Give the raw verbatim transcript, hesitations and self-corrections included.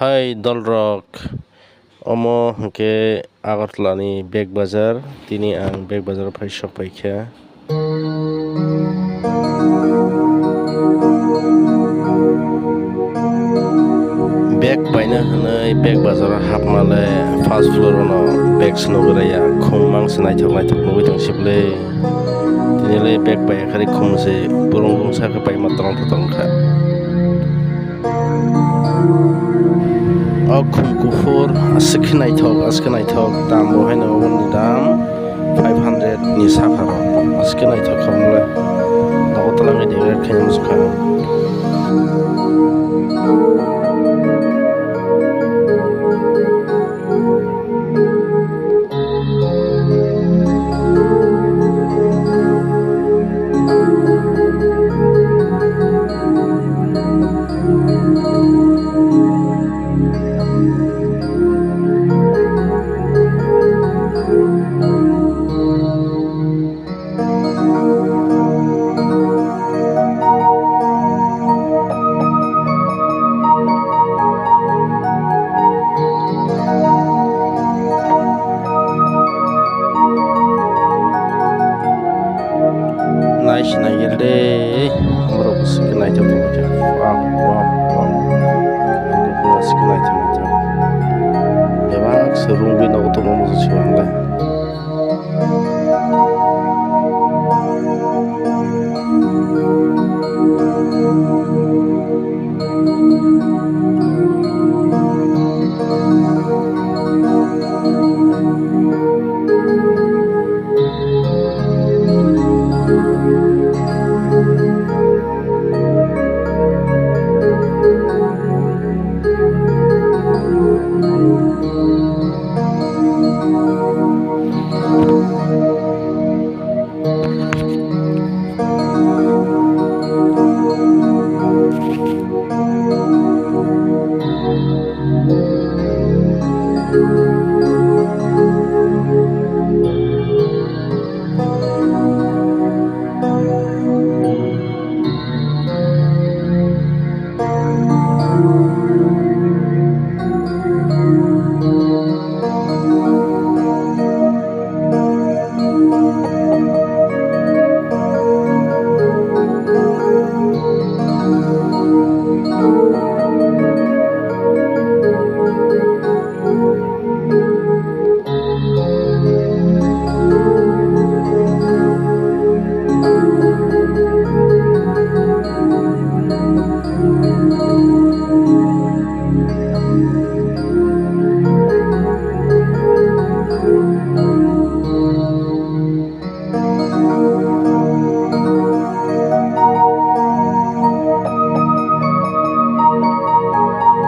Hai dolrok, omo hwnkhe Agartala ni Bag Bazar. Tini ang Bag Bazar o phai sok paikha. Bag paina hwnwi Bag Bazar o hapmale first floor o no bag swnogwi raya, khum mang se naithok naithok nugwi tong sibole. Tini le bag pai khari khum se burung bungsa khe paima tong tong kha. O khum kuphur aswk khe naithok, aswk khe naithok, dam bo haino oboni dam five hundred ni saka rok, aswk khe naithok kha mole. Nogo twlangwi decorate khaina muchukha.